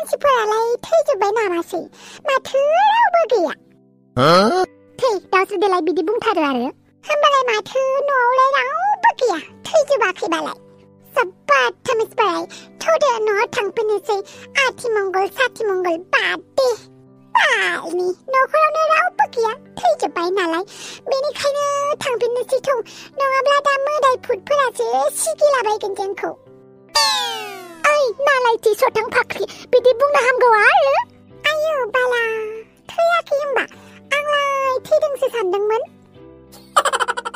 मानसिफोरालाय थैजोब्बाय नामासै माथो रावबो गैया थै दावस्रिदेलाय बिदि बुंथारो आरो होमबालाय माथो न'आवलाय रावबो गैया थैजोबाखैबालाय जोबोद थमिसबालाय थौदो न'आव थांफिननोसै आथिमंगल साथिमंगल बादे बालनि न'खरावनो रावबो गैया थैजोब्बाय नालाय बेनिखायनो थांफिननोसै थौ नङाब्ला दा मोदाय भुतफोरासो सिगिलाबायगोन जोंखौ ओइ नालायथि सथां फाख्रि बिदि बुंनो हामगौ आरो आयौ बाला थैयाखै होमबा आंलाय थैदोंसो सानदोंमोन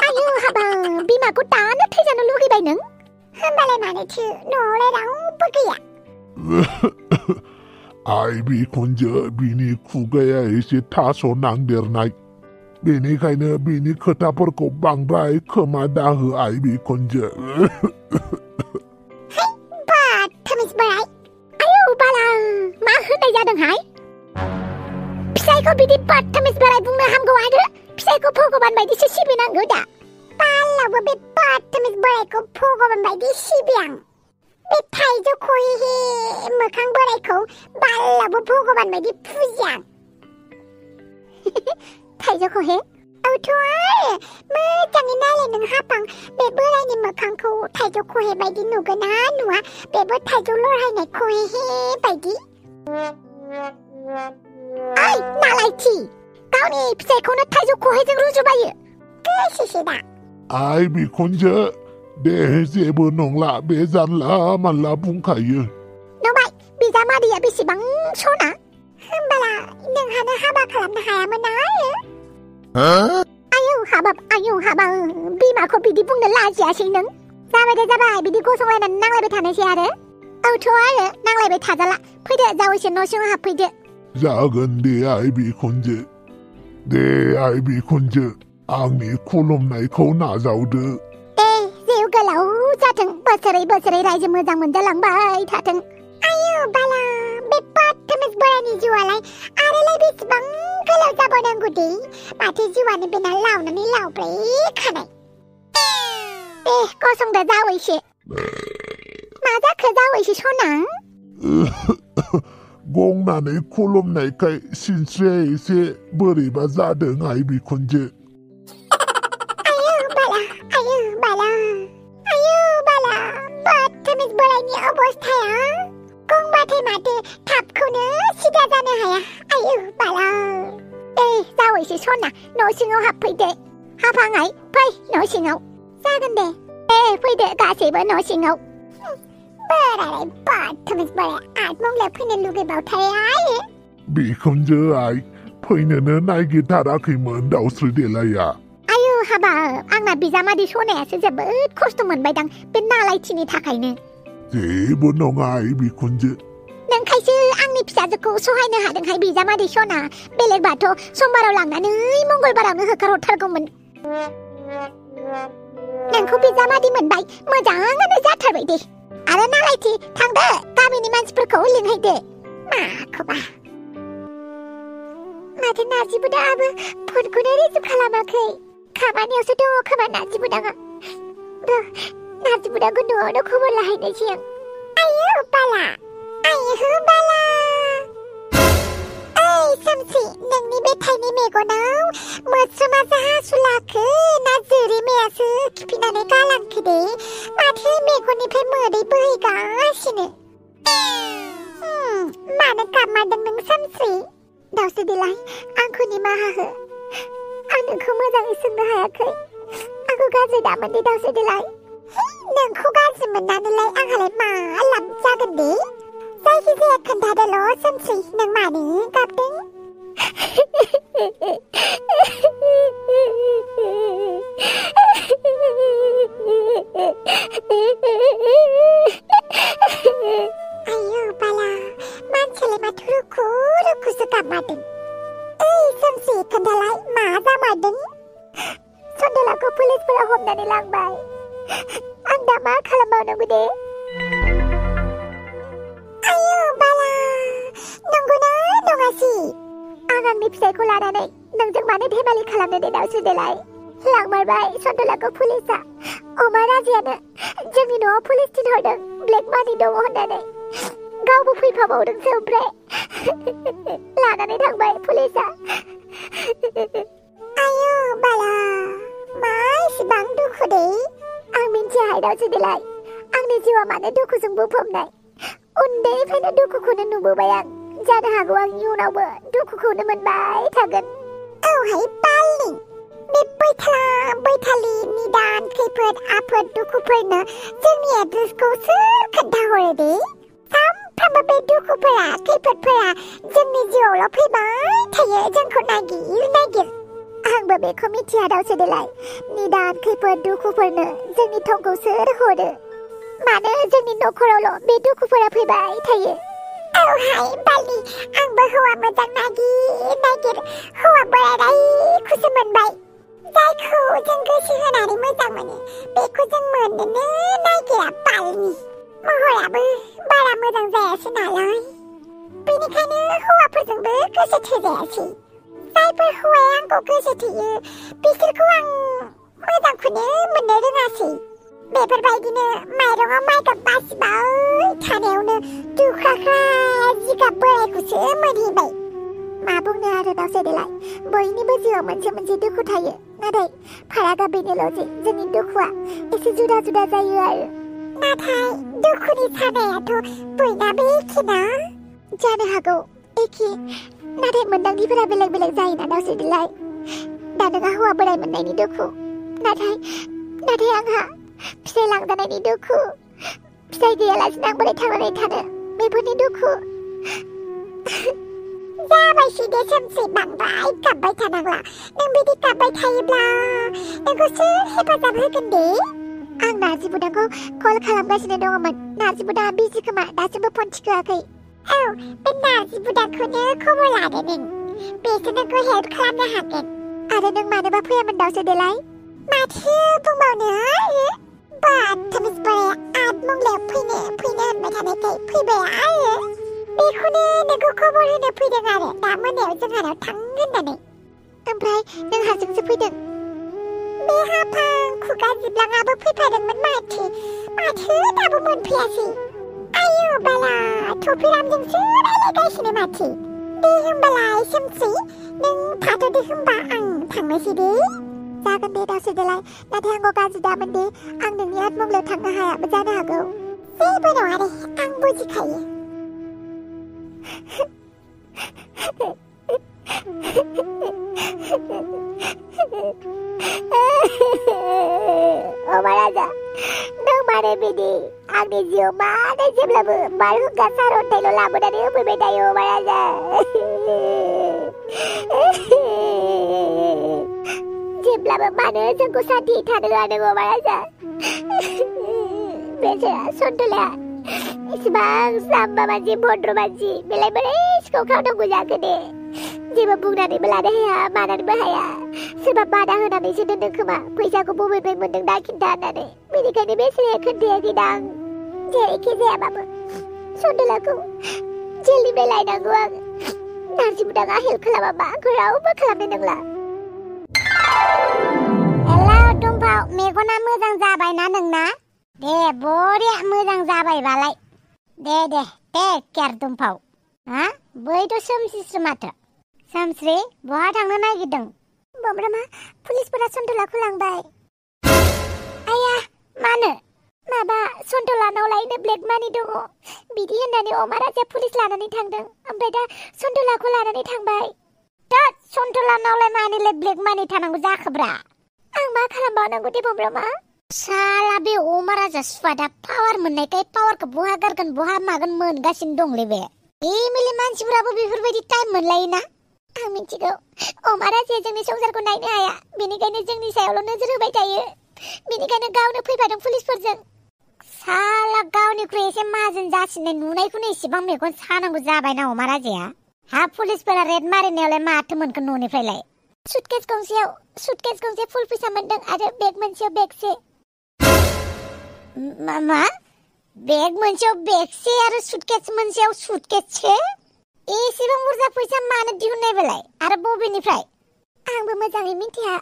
आयौ हाबा बिमाखौ दानो थैजानो लुगैबाय नों होमबालाय मानोथो न'आवलाय रावबो गैया आइ बिखुनजो बिनि खुगाया एसे थास' नांदेरनाय बेनिखायनो बिनि खोथाफोरखौ बांद्राय खोमा दाहो आइ बिखुनजो थमिसबाय आयौ बाला मा होननाय जादोंहाय फिसायखौ बिदि थमिसबाय बुंनो हामगौ आरो फिसायखौ भगबान बायदिसो सिबिनांगौ दा बालावबो बे थमिसबायखौ भगबान बायदि सिबियां बे थाइजौ खहे मोखां बोरायखौ बालावबो भगबान बायदि फुजियां थाइजौ खहे औथ' आरो मोजाङै नायलाय नों हाफां बे बोरायनि मोखांखौ थाइजौ खहे बायदि नुगोन ना नुवा बेबो थाइजौ लरहायनाय खहे बायदि ओइ नालायथि गावनि फिसायखौनो थाइजौ खहेजों रुजुबायो गोसोसो दा आइ बिखुनजो दे जेबो नंला बे जानला मानला बुंखायो नुबाय बिजामादैया बेसेबां सना होमबाला नोंहानो हाबा खालामनो हायामोन ना आयौ हाबाब बिमाखौ बिदि बुंनो लाजियासै नों जाबाय दे जाबाय बिदि गसंलायनानै नांलायबाय थानोसै आरो औथ' आरो नांलायबाय थाजाला फैदो जावैसो न' सिङाव हाबफैदो जागोन दे आइ बिखुनजो दे आइ बिखुनजो आंनि खुलुमनायखौ नाजावदो दे जिउ गोलाव जाथों बोसोरै बोसोरै रायजो मोजां मोनजालांबाय थाथों आयौ बाला बे थमिस बोरायनि जिउआलाय आरोलाय बेसेबां गोलाव जाबावनांगौ दे माथो जिउआनो बेना लावनानै लावब्रेखानाय दे गसंदो जावैसो मा जाखो जावैसो सना गंनानै खुलुमनायखाय सिनस्रिया एसे बोरैबा जादों आइ बिखुनजो आयौ बाला थमिस बोरायनि अबस्थाया गंबाथाय माथो थाबखौनो सिदा जानो हाया आयौ बाला दे जावैसो सना न' सिङाव हाबफैदो हाफाङाय फै न' सिङाव जागोन दे फैदो गासैबो न' सिङाव बोरायलाय थमिस बोराया आतमंलाय फैनो लुगैबावथाय बिखुनजो आइ फैनोनो नायगिरथाराखैमोन दावस्रि देलाया आयौ हाबाब आंना बिजामादै सनायासो जोबोद खस्थ' मोनबायदां बे नालायथिनि थाखायनो जेबो नङा आइ बिखुनजो नोंखायसो आंनि फिसाजोखौ सहायनो हादोंहाय बिजामादै सना बेलेगबाथ' समबाराव लांनानै मंगलबारावनो होखारहरथारगौमोन नोंखौ बिजामादै मोनबाय मोजाङानो जाथारबाय दे आरो नालायथि थांदो गामिनि मानसिफोरखौ लिंहैदो माखौबा माथो नार्जि बुदाबो फनखौनो रिसिभ खालामाखै खामानियावसो दङ खोमा नार्जि बुदाङा नार्जि बुदाखौ न'आवनो खबर लाहैनोसै आं आयौ बाला ओइ सोमसि नोंनि बे थाइनै मेगनाव मोस्रोमा जाहासु लाखो ना जोरेमायासो खिफिनानै गालांखो दे माथो मेगननिफ्राय मोदै बोहैगासिनो मानो गाबमारदों नों सोमसि दावस्रि देलाय आंखौ निमाहा हो आं नोंखौ मोजाङै सोंनो हायाखै आंखौ गाज्रि दामोन दे दावस्रि देलाय नोंखौ गाज्रि मोननानैलाय आंहालाय मा लाब जागोन दे जायखिजाया खोन्थादोल' सोमसि नों मानो गाबदों आयौ बाला मानसियालाय माथो रुखु रुखुसो गाबमारदों ओइ सोमसि खोन्थालाय मा जामारदों सन्दलाखौ पुलिसफोरा हमनानै लांबाय आं दा मा खालामबावनांगौ दे आयौ बाला नंगौना नङासि आं आंनि फिसायखौ लानानै नोंजों मानो धेमालि खालामनो दे दावस्रि देलाय लांमारबाय सन्दलाखौ पुलिसआ अमा राजायानो जोंनि न'आव पुलिस थिनहरदों ब्लेक मानि दङ होननानै गावबो फैफाबावदोंसो ओमफ्राय लानानै थांबाय पुलिसा आयु बाला मा इसिबां दुखु दे आं मिन्थिया हायदावसो देलाय आंनि जिउआ मानो दुखुजों बुंफबनाय उन्दैनिफ्रायनो दुखुखौनो नुबोबाय आं जानो हागौ आं इयुनावबो दुखुखौनो मोनबाय थागोन औहाय बालनि बे बैथालि निदान खैफोद आफोद दुखुफोरनो जोंनि एड्रेसखौ सोर खोन्थाहरो दे सानफ्रामबो बे दुखुफोरा खैफोदफोरा जोंनि जिउआवल' फैबाय थायो जोंखौ नागिर आंबो बेखौ मिथिया दावसो देलाय निदान खैफोद दुखुफोरनो जोंनि थंखौ सोर हरो मानो जोंनि नखरावल' बे दुखुफोरा फैबाय थायो औहाय बालनि आंबो हौवा मोजां नागिर हौवा बोरायखौसो मोनबाय जायखौ जों गोसो होनानै मोजां मोनो बेखौ जों मोननोनो नागिरा बालनि महराबो बारा मोजां जायासै नालाय बेनिखायनो हौवाफोरजोंबो गोसो थोजायासै जायफोर हौवाया आंखौ गोसो थोयो बिसोरखौ आं मोजांखौनो मोननो रोङासै बेफोरबायदिनो माइरङाव माइगाब बासिबाय थानायावनो दुख्राख्रा जिगाब बोरायखौसो मोनहैबाय मा बुंनो आरो दावसो देलाय बयनिबो जिउआव मोनसे दुखु थायो नाथाय फारागा बेनोल' जे जोंनि दुखुआ एसे जुदा जायो आरो नाथाय दुखुनि सानायाथ' बयनाबो एखे ना जानो हागौ एखे नाथाय मोन्दांथिफोरा बेलेग जायोना दावसो देलाय दा नोंहा हौवा बोराय मोननायनि दुखु नाथाय आंहा फिसाय लांजानायनि दुखु फिसाय गैयालासिनो आं बोरै थांनानै थानो बेफोरनि दुखु जाबायसै दे सोमसै बांद्राय गाबबाय थानांला नों बिदि गाबबाय थायोब्ला नोंखौ सोर हेफाजाब होगोन दे आं नार्जि बुदांखौ कल खालामगासिनो दङमोन नार्जि बुदाङा बिजि खोमा दासिमबो फन थिखोआखै औ बे नार्जि बुदांखौनो खबर लादो नों बेसो नोंखौ हेल्प खालामनो हागोन आरो नों मानोबा फैयामोन दावसो देलाय माथो बुंबावनो आरो बाथमिस बोराया आतमंलायाव फैनो होनबाय थानायखाय फैबाय आरो बेखौनो नोंखौ खबर होनो फैदों आरो दा मोनायाव जोंहानाव थां होननानै ओमफ्राय नों हारसिंसो फैदों बे हाफां खुगा जिबलाङाबो फैफादोंमोन माथो दाबो मोनफैयासै आयु बाला थफिरामजोंसो रायलायगासिनो माथो दे होमबालाय सोमसै नों थाथ'दो होमबा आं थांनोसै दे जागोन दे दावसो देलाय नाथाय आंखौ गाज्रि दामोन दे आं नोंनि आतमंलायाव थांनो हायाबो जानो हागौ जेबो नङा दे आं बुजिखायो महाराजा नों मानो बिदि आंनि जिउआव मानो जेब्लाबो बारहुंखा सारअन्थाइल' लाबोनानै होफैबाय थायो महाराजा जेब्लाबो मानो जोंखौ सान्थियै थानो होआ नों महाराजा बेचारा सन्तलाया इसिबां जाम्बा मानसि भद्र मानसि बेलाय बोरै सिखाव खावनांगौ जाखो दे जेबो बुंनानैबो लानो हाया मानानैबो हाया सोरबा बादा होनानैसो दोनदों खोमा फैसाखौ बबेनिफ्राय मोनदों दा खिन्था होननानै बेनिखायनो बेचाराया खोन्थायाखैदां जेरैखि जायाबाबो सन्तलाखौ जेलनिफ्राय लायनांगौ आं नार्जि बुदाङा हेल्प खालामाबा आंखौ रावबो खालामनो नंला हेलौ दुम्फाव मेगना मोजां जाबायना नोंना दे बरिया मोजां जाबायबालाय दे टेक केयार दुम्फाव हा बैथ' सोमस्रिसो माथो सोमस्रि बहा थांनो नागिरदों बमब्रामा पुलिसफोरा सन्तलाखौ लांबाय आया मानो माबा सन्तलानाव लायनो ब्लेक मानि दङ बिदि होननानै अमा राजा पुलिस लानानै थांदों ओमफ्राय दा सन्तलाखौ लानानै थांबाय दा सन्तलानावलाय मानिलाय ब्लेक मानि थानांगौ जाखोब्रा आं मा खालामबावनांगौ दे बमब्रामा साला बे अमा राजा सुवादा पावार मोननायखाय पावारखौ बहा गारगोन बहा मागोन मोनगासिनो दंलै बे एमिलि मानसिफोराबो बेफोरबायदि टाइम मोनलायोना आं मिथिगौ अमा राजाया जोंनि संसारखौ नायनो हाया बेनिखायनो जोंनि सायावल' नोजोर होबाय थायो बेनिखायनो गावनो फैफादों पुलिसफोरजों साला गावनिख्रुइ एसे माहाजोन जासिननाय नुनायखौनो एसेबां मेगन सानांगौ जाबायना अमा राजाया हा पुलिसफोरा रेड मारिनायावलाय माथो मोनखो न'निफ्रायलाय सुटकेस गंसे फुल फैसा मोनदों आरो बेग मोनसेयाव बेगसे मा बेग मोनसेयाव बेगसे आरो सुटकेस मोनसेयाव सुटकेससे एसेबां बुरजा फैसा मानो दिहुननाय बेलाय आरो बबेनिफ्राय आंबो मोजाङै मिथिया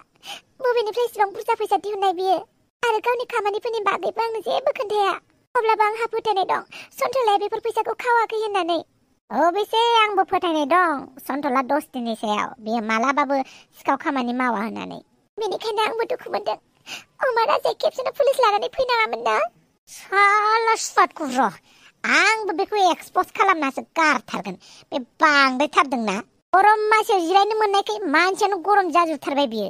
बबेनिफ्राय एसेबां बुरजा फैसा दिहुननाय बियो आरो गावनि खामानिफोरनि बागैबो आंनो जेबो खोन्थाया अब्लाबो आंहा फोथायनाय दं सन्थलाया बेफोर फैसाखौ खावाखै होननानै। अबेसे आंबो फोथायनाय दं सन्थला दस्तिनि सायाव बियो मालाबाबो सिखाव खामानि मावा होननानै। बेनिखायनो आंबो दुखु मोनदों। अमारा जे खेबसेनो पुलिस लानानै फैनाङामोन ना। साला सुवादखौ र' आंबो बेखौ एक्सप'ज खालामनासो गारथारगोन। बे बांद्रायथारदोंना। गरम मासियाव जिरायनो मोननायखाय मानसियानो गरम जाजोबथारबाय बियो।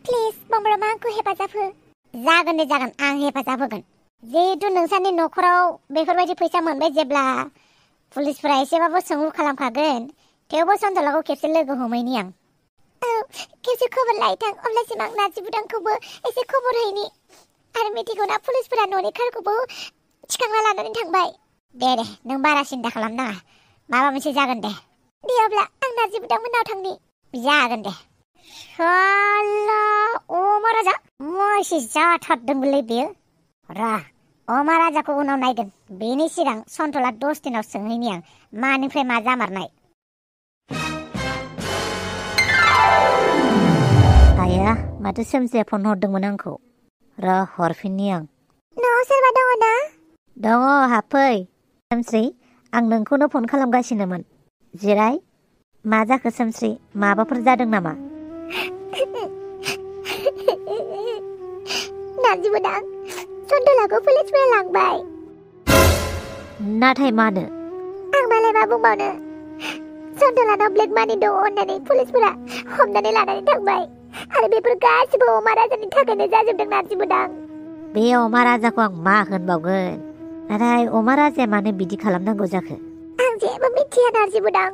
प्लिज बमब्रमा आंखौ हेफाजाब हो। जागोन दे जागोन आं हेफाजाब होगोन। जिहेतु नोंसानि न'खराव बेफोरबायदि फैसा मोनबाय जेब्ला पुलिसफोरा एसेबाबो सोंलु खालामखागोन। थेवबो सन्थलाखौ खेबसे लोगो हमहैनि आं। औ खेबसे खबर लायथां अब्लासिम आं नार्जि बुदांखौबो एसे खबर हैनि। आरो मिथिगौना पुलिसफोरा न'नि कारखौबो थिखांना लानानै थांबाय। दे नों बारा सिन्था खालामनाङा माबा मोनसे जागोन दे। दे अब्ला आं नार्जि बुदांमोननाव थांनि। जागोन दे। साला अमा राजा मा एसे जाथारदोंलै बेयो। र' अमा राजाखौ उनाव नायगोन। बेनि सिगां सन्थला दस्तिनाव सोंहैनि आं मानिफ्राय मा जामारनाय। आया माथो सोमजिया फन हरदोंमोन आंखौ। र' हरफिननि आं। न'आव सोरबा दङ ना? दङ हाबफै। सोमस्रि आं नोंखौनो फन खालामगासिनोमोन। जिराय। मा जाखो सोमस्रि माबाफोर जादों नामा? नार्जि बुदां सन्थलाखौ पुलिसफोरा लांबाय। नाथाय मानो? आं मालाय मा बुंबावनो। सन्थलानाव ब्लेक मानि दङ होननानै पुलिसफोरा हमनानै लानानै थांबाय। आरो बेफोर गासिबो अमा राजानि थाखायनो जाजोबदों नार्जि बुदां। बे अमा राजाखौ आं मा होनबावगोन। नाथाय अमा राजाया मानो बिदि खालामनांगौ जाखो? आं जेबो मिथिया नार्जि बुदां।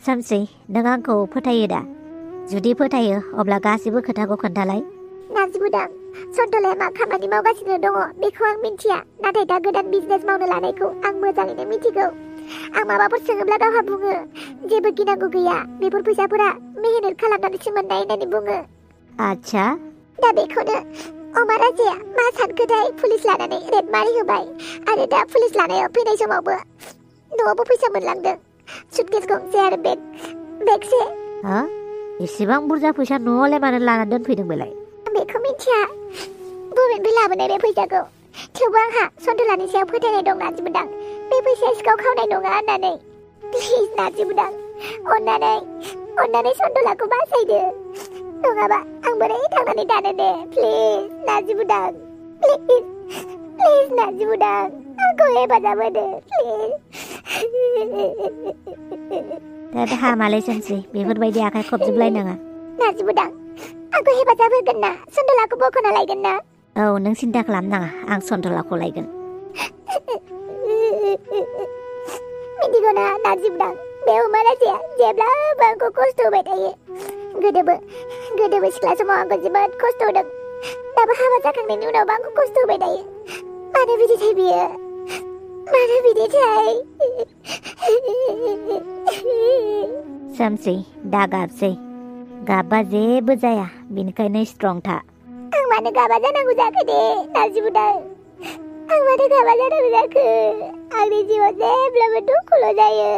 सोमस्रि नों आंखौ फोथायो दा? जुदि फोथायो अब्ला गासिबो खोथाखौ खोन्थालाय। नार्जि बुदां सन्थलाया मा खामानि मावगासिनो दङ बेखौ आं मिथिया। नाथाय दा गोदान बिजनेस मावनो लानायखौ आं मोजाङैनो मिथिगौ। आं माबाफोर सोङोब्ला गावहा बुङो जेबो गिनांगौ गैया। बेफोर फैसाफोरा मेहनत खालामनानैसो मोननाय होननानै बुङो। आच्छा। दा बेखौनो अमा राजाया मा सानखोथाय पुलिस लानानै रेड मारि होबाय। आरो दा पुलिस लानायाव फैनाय समावबो न'आवबो फैसा मोनलांदों। सुटकेस गंसे आरो बेगसे। हा? एसेबां बुरजा फैसा न'आवलाय मानो लानानै दोनफैदों बेलाय? बेखौ मिथिया बबेनिफ्राय लाबोनाय बे फैसाखौ। थेवबो आंहा सन्थलानि सायाव फोथायनाय दं नार्जि बुदां। बे फैसाया सिखाव खावनाय नङा होननानै। प्लिज नार्जि बुदां अननानै सन्थलाखौ बासायदो। नङाबा आं बोरै थांनानै थानो दे। प्लिज नार्जि बुदां प्लिज नार्जि बुदां आंखौ हेफाजाब होदो प्लिज। दा हामालै सोमस्रि बेफोरबायदि आखाइ खबजोबलायनाङा। नार्जि बुदां आंखौ हेफाजाब होगोन ना? सन्थलाखौ बख'ना लायगोन ना? औ नों सिन्था खालामनाङा आं सन्थलाखौ लायगोन। मिथिगौना नार्जि बुदां बे अमा राजाया जेब्लाबो आंखौ खस्थ' होबाय थायो। गोदोबो सिख्ला समाव आंखौ जोबोद खस्थ' होदों। दाबो हाबा जाखांनायनि उनावबो आंखौ खस्थ' होबाय थायो। मानो बिदिथाय बियो? मानो बिदिथाय? सोमस्रि दा गाबसै। गाबा जेबो जाया बेनिखायनो स्ट्रं था। आं मानो गाबा जानांगौ जाखो दे नार्जि बुदां? आं मानो गाबा जानांगौ जाखो? आंनि जिउआव जेब्लाबो दुखुल' जायो।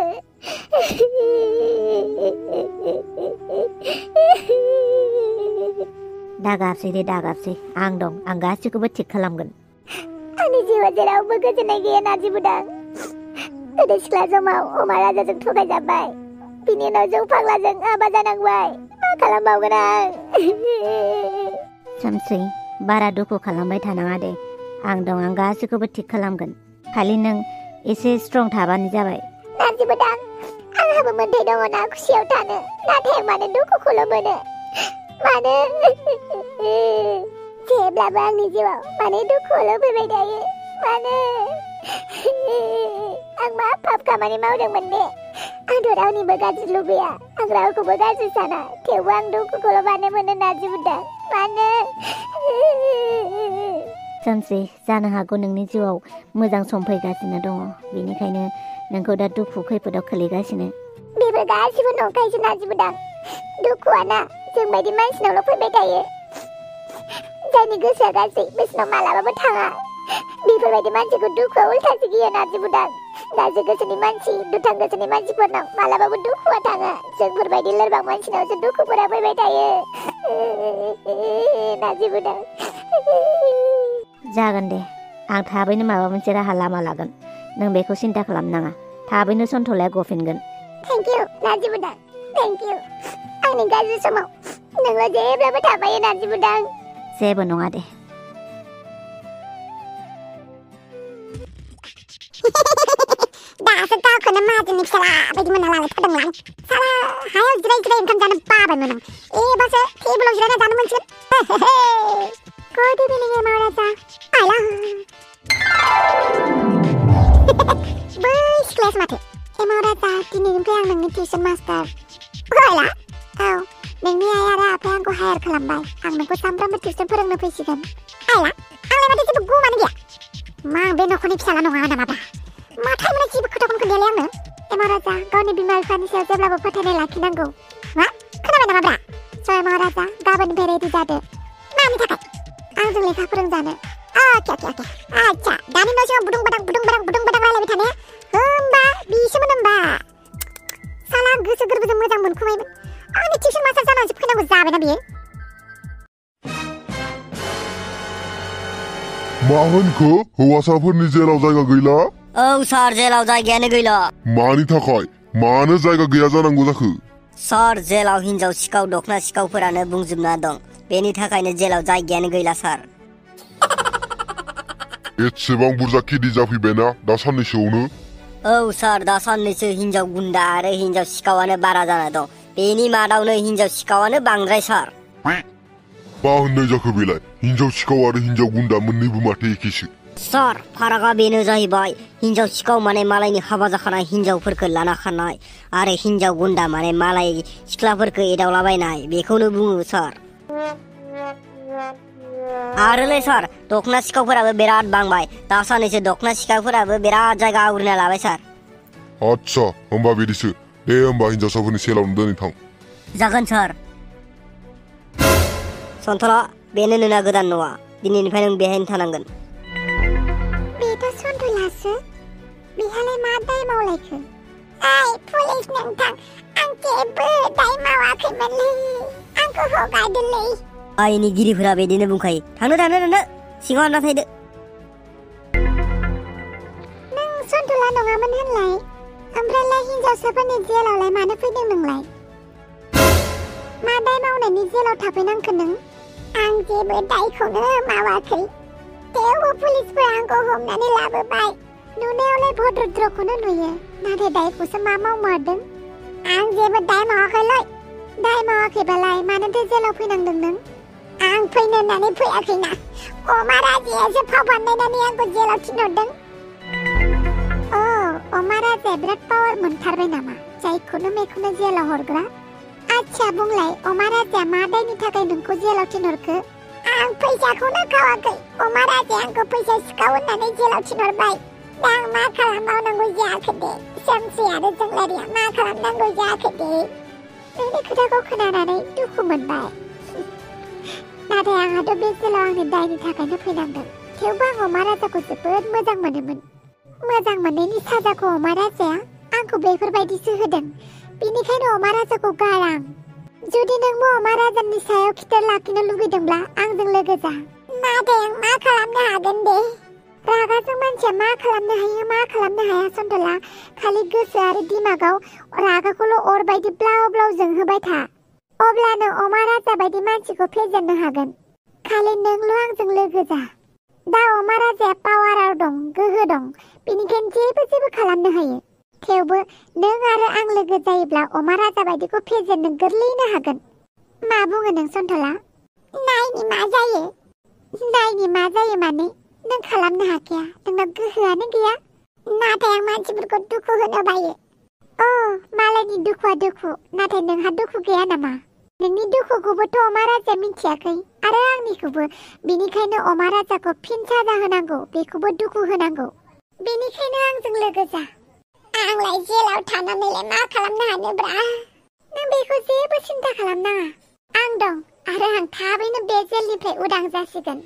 दागाबसै दे दागाबसै आं दं आं गासैखौबो थिग खालामगोन। आंनि जिउआव जेरावबो गोजोननाय गैया नार्जि बुदां। गोदो सिख्ला समाव अमा राजाजों थगायजाबाय। बिनि उनाव जौ फाग्लाजों हाबा जानांबाय। मा खालामबावगोन आं? सोमस्रि बारा दुखु खालामबाय थानाङा दे। आं दं आं गासैखौबो थिग खालामगोन। खालि नों एसे स्ट्रं थाबानो जाबाय। नार्जि बुदां आंहाबो मोन्थाय दङ ना खुसियाव थानो। नाथाय मानो दुखुखौल' मोनो? मानो जेब्लाबो आंनि जिउआव मानो दुखुल' फैबाय थायो? मानो? आं मा पाप खामानि मावदोंमोन दे? आंथ' रावनिबो गाज्रि लुबैया। आं रावखौबो गाज्रि साना। थेवबो आं दुखुखौल' मानो मोनो नार्जि बुदां? मानो? सोमस्रि जानो हागौ नोंनि जिउआव मोजां सम फैगासिनो दङ। बेनिखायनो नोंखौ दा दुखु खैफोदाव खोलैगासिनो। बेफोर गासिबो नंखायसो नार्जि बुदां। दुखुआ ना जों बायदि मानसिनावल' फैबाय थायो। जायनि गोसोआ गाज्रि बिसोरनाव मालाबाबो थाङा। बेफोरबायदि मानसिखौ दुखुआ उल्थासो गियो नार्जि बुदां। गाज्रि गोसोनि मानसि दुथां गोसोनि मानसिफोरनाव मालाबाबो दुखुआ थाङा। जोंफोरबायदि लोरबां मानसिनावसो दुखुफोरा फैबाय थायो। नार्जि बुदां जागोन दे आं थाबैनो माबा मोनसे राहा लामा लागोन नों बेखौ सिन्था खालामनाङा थाबैनो सन्थलाया गफिनगोन थेंक इउ नार्जि बुदां थेंक इउ आंनि गाज्रि समाव नोंल' जेब्लाबो थाफायो नार्जि बुदां जेबो नङा दे दासो गावखौनो माहाजोननि फिसाला बायदि मोनना लानाय फोदोंलां साला हायाव जिराय जिराय ओंखाम जानो बाबायमोन आं एबारसो टेबोलाव जिरायना जानो मोनसिगोन गुड इभिनिं एमावराजा आइला बै सिख्लायासो माथो एमावराजा दिनैनिफ्राय आं नोंनि टिउसन मास्टार आइला औ नोंनि आइ आरो आफाया आंखौ हायार खालामबाय आं नोंखौ सानफ्रामबो टिउसन फोरोंनो फैसिगोन आइला आंलाय माथो जेबो गुमानो गैया मा बे न'खरनि फिसाला नङा नामाब्रा मा टाइमनि जेबो खोथाखौनो खोन्थायालै आंनो एमावराजा गावनि बिमा बिफानि सायाव जेब्लाबो फोथायनाय लाखिनांगौ मा खोनाबाय नामाब्रा स' एमावराजा गाबोननिफ्राय रेडि जादो मानि थाखाय आंजों लेखा फोरोंजानो अके आच्छा दानि न' सिङाव बुदुं बादां रायलायबाय थानाया होमबा बिसोमोन होमबा साला गोसो गोरबोजों मोजां मोनखुमायमोन आंनि टिउसन मास्टार जानानैसो फैनांगौ जाबायना बियो मा होनखो हौवासाफोरनि जेराव जायगा गैला औ सार जेलाव जायगायानो गैला मानि थाखाय मानो जायगा गैया जानांगौ जाखो सार जेलाव हिनजाव सिखाव दखना सिखावफोरानो बुंजोबना दं बेनि थाखायनो जेलाव जायगायानो गैला सार एसेबां बुरजा केदि जाफैबायना दा साननैसोआवनो औ सार दा साननैसो हिनजाव गुन्दा आरो हिनजाव सिखावानो बारा जाना दं बेनि मादावनो हिनजाव सिखावानो बांद्राय सार मा होननाय जाखो बेलाय हिनजाव सिखाव आरो हिनजाव गुन्दा मोननैबो माथो एखेसो सार फारागा बेनो जाहैबाय हिनजाव सिखाव माने मालायनि हाबा जाखानाय हिनजावफोरखौ लाना खारनाय आरो हिनजाव गुन्दा माने मालाय सिख्लाफोरखौ एदावलाबायनाय बेखौनो बुङो सार आरोलै सार दखना सिखावफोराबो बिराद बांबाय दा साननैसो दखना सिखावफोराबो बिराद जायगा आवग्रिना लाबाय सार आच्छा होमबा बिदिसो दे होमबा हिनजावसाफोरनि सेलावनो दोनै थां जागोन सार सन्थला बेनो नोंना गोदान न'आ दिनैनिफ्राय नों बेहायनो थानांगोन बेथ' सन्थलासो बिहालाय मा दाय मावलायखो ओइ पुलिस नोंथां आं जेबो दाय मावाखैमोनलै आंखौ हगारदोलै आइनि गिरिफोरा बिदिनो बुंखायो थांनो सिङाव हाबना थाहैदो नों सन्थला नङामोन होनलाय ओमफ्रायलाय हिनजावसाफोरनि जेलावलाय मानो फैदों नोंलाय मा दाय मावनायनि जेलाव थाफैनांखो नों आं जेबो दायखौनो मावाखै थेवबो पुलिसफोरा आंखौ हमनानै लाबोबाय नुनायावलाय भद्रद्रखौनो नुयो नाथाय दायखौसो मा मावमारदों आं जेबो दाय मावाखैलै दाय मावाखैबालाय मानोथो जेलाव फैनांदों नों आं फैनो होननानै फैयाखैना अमा राजायासो फाव बानायनानै आंखौ जेलाव थिनहरदों अमा राजाया बिराद पावार मोनथारबाय नामा जायखौनो मेखौनो जेलाव हरग्रा आच्छा बुंलाय अमा राजाया मा दायनि थाखाय नोंखौ जेलाव थिनहरखो आं फैसाखौनो खावाखै अमा राजाया आंखौ फैसा सिखाव होननानै जेलाव थिनहरबाय दा आं मा खालामबावनांगौ जाखो दे सोमसि आरो जोंलारिया मा खालामनांगौ जाखो दे नोंनि खोथाखौ खोनानानै दुखु मोनबाय नाथाय आंहाथ' बे जेलाव आंनि दायनि थाखायनो फैनांदों थेवबो आं अमा राजाखौ जोबोद मोजां मोनोमोन मोजां मोननायनि साजाखौ अमा राजाया आंखौ बेफोरबायदिसो होदों बिनिखायनो अमा राजाखौ गारां जुदि नोंबो अमा राजानि सायाव खिथेर लाखिनो लुगैदोंब्ला आंजों लोगो जा नाथाय आं मा खालामनो हागोन दे रागाजों मानसिया मा खालामनो हायो मा खालामनो हाया सन्थला खालि गोसो आरो दिमागाव रागाखौल' अर बायदि ब्लाव ब्लाव जोंहोबाय था अब्लानो अमा राजा बायदि मानसिखौ फेजेननो हागोन खालि नोंल' आंजों लोगो जा दा अमा राजाया पावाराव दं गोहो दं बेनिखायनो जेबो खालामनो हायो थेवबो नों आरो आं लोगो जायोब्ला अमा राजा बायदिखौ फेजेननो गोरलैनो हागोन मा बुङो नों सन्थला नायनि मा जायो माने नों खालामनो हाखाया नोंनाव गोहोआनो गैया नाथाय आं मानसिफोरखौ दुखु होनो बायो मालायनि दुखुआ दुखु नाथाय नोंहा दुखु गैया नामा नोंनि दुखुखौबोथ' अमा राजाया मिथियाखै आरो आंनिखौबो बेनिखायनो अमा राजाखौ फिन साजा होनांगौ बेखौबो दुखु होनांगौ बेनिखायनो आंजों लोगो जा आंलाय जेलाव थानानैलाय मा खालामनो हानोब्रा नों बेखौ जेबो सिन्था खालामनाङा आं दं आरो आं थाबैनो बे जेलनिफ्राय उदां जासिगोन